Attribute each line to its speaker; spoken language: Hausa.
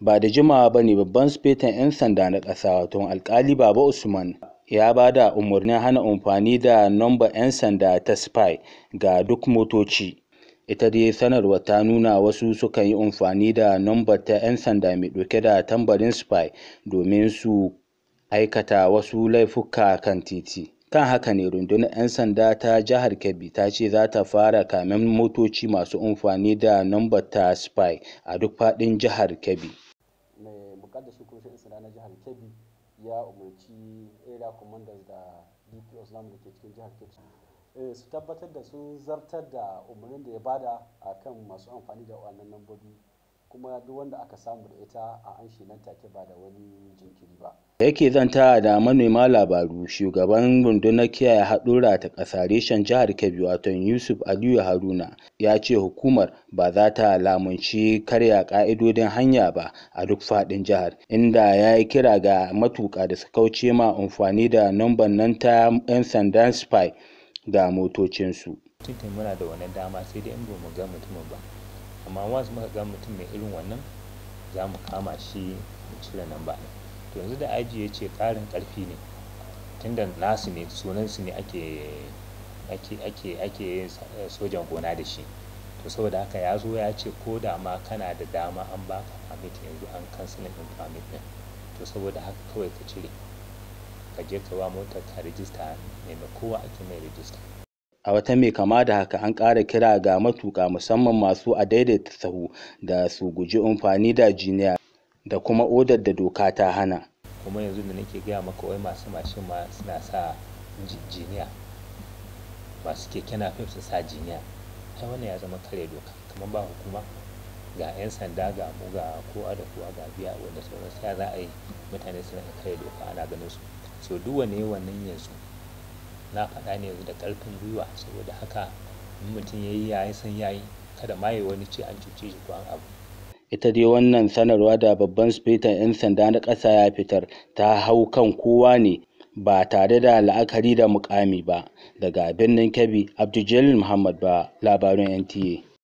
Speaker 1: Ba da jimawa ba ne babban sufetan 'yan sanda na ƙasa, wato Alkali Baba Usman, ya ba da umarnin hana amfani da nombar 'yan sanda ta spy ga duk motoci. Ita dai sanarwar ta nuna wasu sukan yi amfani da nombar ta 'yan sanda mai ɗauke da tambarin spy domin su aikata wasu laifuka kan titi. Kan haka ne rundunar 'yan sanda ta jihar Kebbi ta ce za ta fara kamen motoci masu amfani da nombar ta spy a duk faɗin jihar Kebbi.
Speaker 2: Mai mukaddashin kwamishinan 'yan sanda na jihar Kebbi ya umarci area commanders da DPOs namu da ke cikin jihar Kebbi su tabbatar da sun zartar da umarnin da ya bada a kan masu amfani da wannan lambobi, kuma duk wanda aka samu da ita a an shi nan take ba da wani jinkiri ba.
Speaker 1: Da yake zanta da manema labaru, shugaban rundunar kiyaye haɗura ta ƙasa reshen jihar Kebbi, wato Yusuf Aliyu Haruna, ya ce hukumar ba za ta lamunci karya ƙa'idodin hanya ba a duk faɗin jihar, inda ya yi kira ga matuƙa da su kauce ma amfani da nambar nan ta 'yan sandan spy ga motocinsu.
Speaker 3: Tuntun muna da wannan dama, sai dai in ba mu ga mutumin ba. Amma once muka ga mutum mai irin wannan, za mu kama shi mu cire namba ɗin. To yanzu da IG ya ce ƙarin ƙarfi ne, tunda nasu ne, sunansu ne ake yin sojan gona da shi. To saboda haka ya zo ya ce ko da ma kana da dama an baka permit, yanzu an cancelling ɗin permit ɗin. To saboda haka kawai ka cire, ka je ka wa motar ka rijista ne, kowa ake mai rijista.
Speaker 1: A wata mai kama da haka, an ƙara kira ga matuƙa, musamman masu adaidaita sahu, da su guji amfani da jiniya da kuma odar da doka ta hana.
Speaker 3: Kuma yanzu da nake gaya maka, wai masu mashin ma suna sa jiniya, masu keke napep su sa jiniya. Ai wannan ya zama karya doka, kamar ba hukuma, ga 'yan sanda, ga mu, ga kowa da kowa, ga biya wanda sauran sai za a yi mutane suna karya doka ana ganin su. So duk wanne wannan yanzu na faɗa ne yanzu da ƙarfin gwiwa. Saboda haka in mutum ya yi, ya san ya yi, kada ma ya wani ce an cuce shi ko an abu.
Speaker 1: Ita dai wannan sanarwa da babban sufetan 'yan sanda na ƙasa ya fitar ta hau kan kowa ne ba tare da la'akari da mukami ba. Daga birnin Kebbi, Abdul Muhammad ba, labarun NTA.